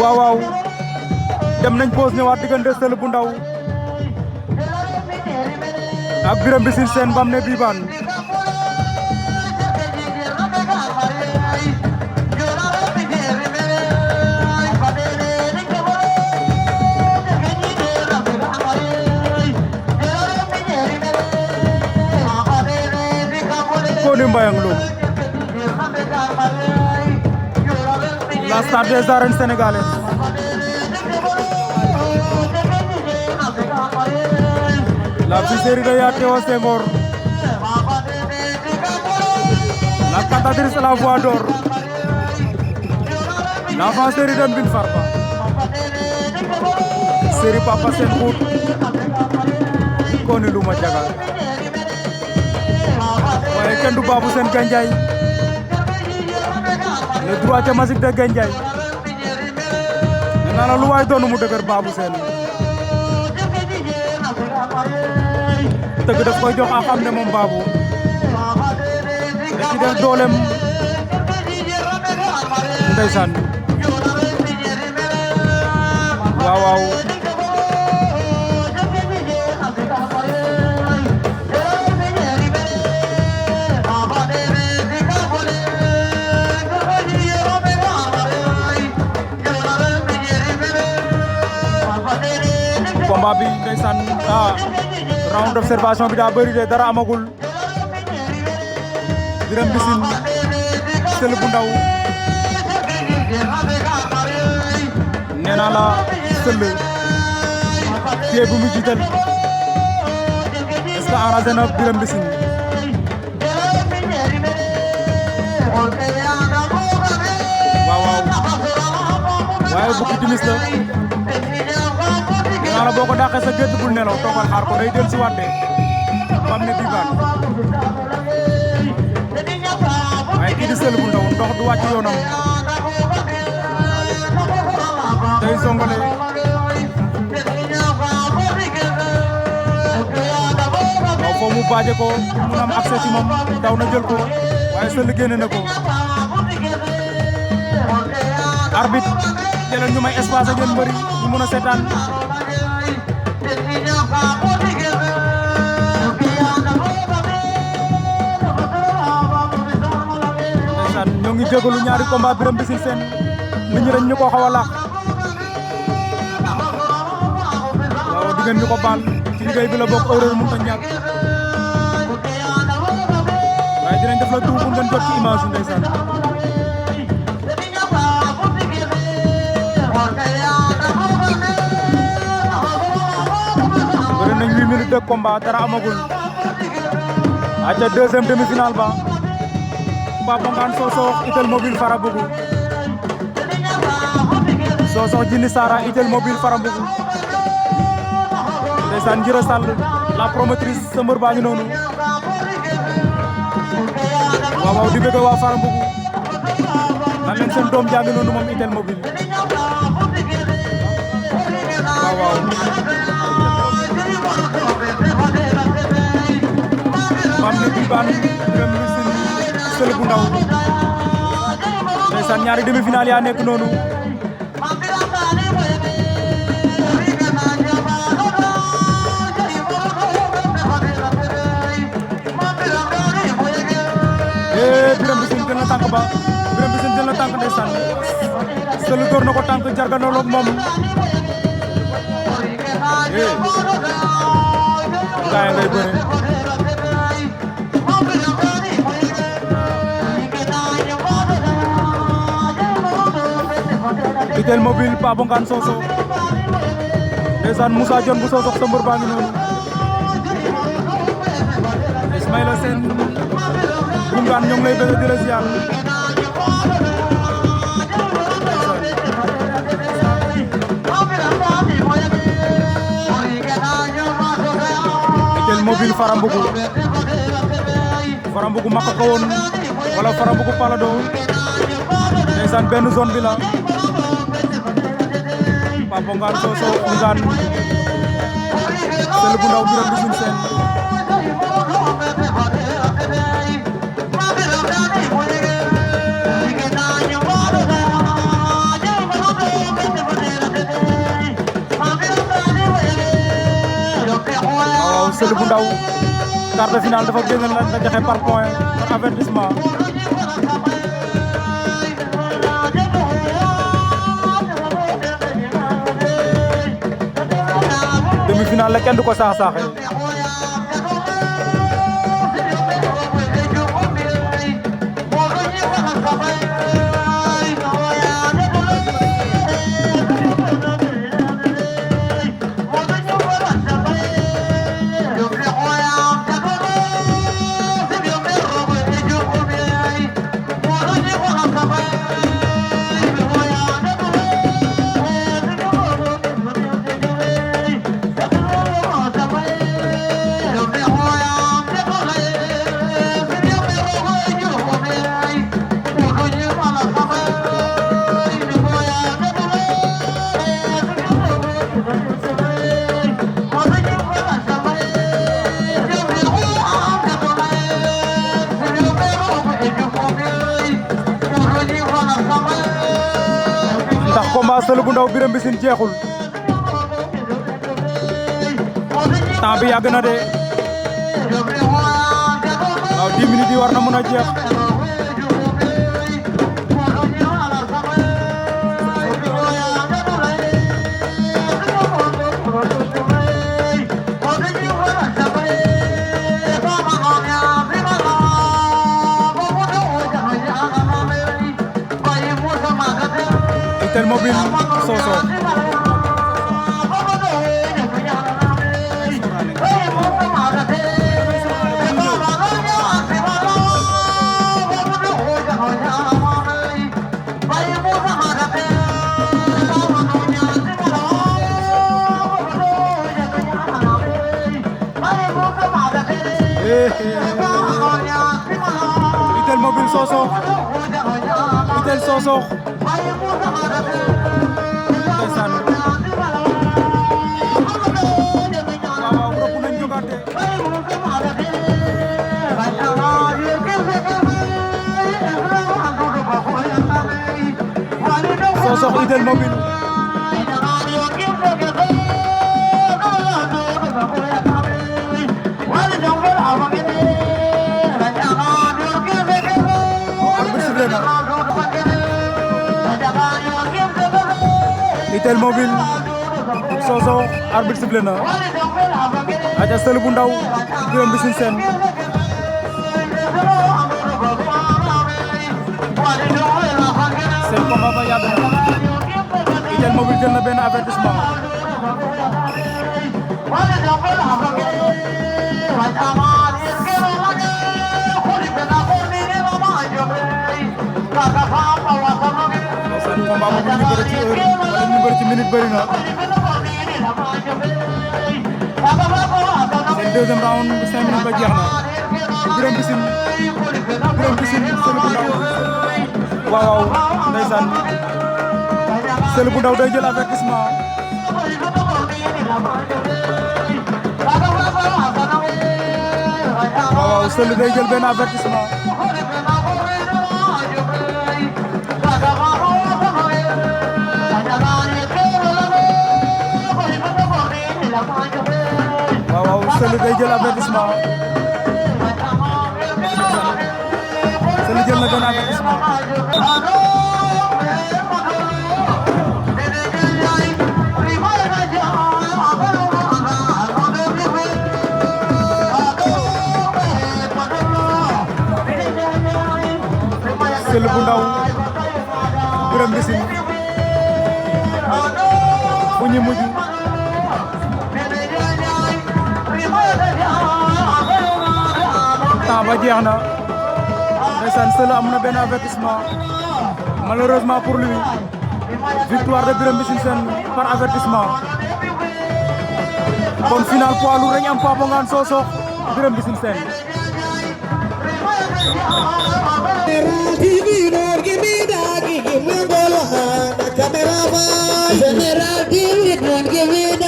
waaw waaw dem nañ pause ñëwaat diggante Seul bu ndaw ak Birame Mbissine Sène bam ne Bibane Koni Mbayang Loum la star des arènes sénégalaises la Bissérie de Yatewa Senghor la cantatrice à la voix d'or l'enfant série de Mbine Farba série Papa Sen Bout Koni Luma Jaga waaye kenn du Babou Sène Gandiaye le droitier magique de Gandiaye nee naa la lu waay doonu mu dëgër Babou Sène tëgg daf koy jox a xam ne moom Babou da ci def doolem ndeysaan waaw waaw combat bi ndeysaan round d'observation bi daa bëri de dara amagul Birame Mbissine Seul bu ndaw nee naa la Seul pied bu mu jiital est-ce que arrangé na Birame Mbissine waaw waaw waaye bukki timis la nee naa la boo ko dàqee sa gétt bul nelaw toogal xaar ko day del si waat bam ne Bibane waaye kii di Seul bu ndaw ndox du wàcc yoonam day songale waaw foo mu baaje ko mun am accès ci moom daw na jël ko waaye Seul génne na ko arbitre jëleen ñu may espace ak yéen mbëri ñu mun a seetaan ñoo ngi jégalu ñaari combat Birame Mbissine Sène nit ñi dañ ñu ko xaw a laax waaw di ngeen ñu ko baal ci liggéey bi la bokk erreur mënut a ñàkk waaye dinañ def la tout pour ngeen jot ci image yu ndeysaan bëri nañ 8 minutes de combat dara amagul aca deuxième demi-finale ba Papa Ngane Sosokh Itel Mobile Farabougou Sosokh Djily Sara Itel Mobile Farabougou ndeysaan Njira Sall la promotrice sa mbër baa ngi noonu waaw waaw di bëgg waa Farabougou nan leen seen doom jaa ngi noonu moom Itel Mobile waaw waaw bam ne Bibane Birame Mbissine Seul bu ndaw ndeysaan ñaari demi-finale yaa nekk noonu Birame Mbissine jël na tànk ba Birame Mbissine jël na tànk ndeysaan Seul door na ko tànk jarganoo ak moom gaay ngay bëre Itel Mobile Papa Ngane Sosokh ndeysaan Moussa Dione bu Sosokh sa mbër baa ngi noonu Ismaïla Sène bu Ngane ñoo ngi lay bëgg di la ziar Itel Mobile Farabougou makka ko woon wala Farabougou Palado ndeysaan benn zone bi la Papa Ngane Sosokh Ngane Seul bu ndaw Birame Mbissine Sène Seul bu ndaw quart de finale dafa génn la joxe par point par avertissement. demi-finale la kenn du ko saax-saaxee. ndax combat Seul bu ndaw Birame Mbissine jeexul temps bi yàgg na de waaw 10 minutes yi war na mën a jeex. Itel Mobile Sosokh Itel Mobile Sosokh Itel Sosokh ndeysaan waaw rëpp nañ jógaate Sosokh Itel Mobile Itel Mobile Sosokh arbitre sifflé na aca Seul bu ndaw Birame Mbissine Sène seen combat ba yàgg na Itel Mobile jël na benn avertissement. seen combat bu ñu bëri ci heure wala ñu bëri ci minute bëri na seen deuxième round 5 minutes ba jeex na Birame Mbissine Seul bu ndaw waaw ndeysaan Seul bu ndaw day jël avertissement. waaw Seul day jël benn avertissement. waaw Seul day jël avertissement. Seul jël na benn avertissement. Seul bu ndaw Birame Mbissine fu ñu mujj temps ba jeex na ndeysaan Seul am na benn avertissement malheureusement pour lui victoire de Birame Mbissine Sène par avertissement. kon final poids lourd dañu am Papa Ngane Sosokh Birame Mbissine Sène. General TV, don't give me that.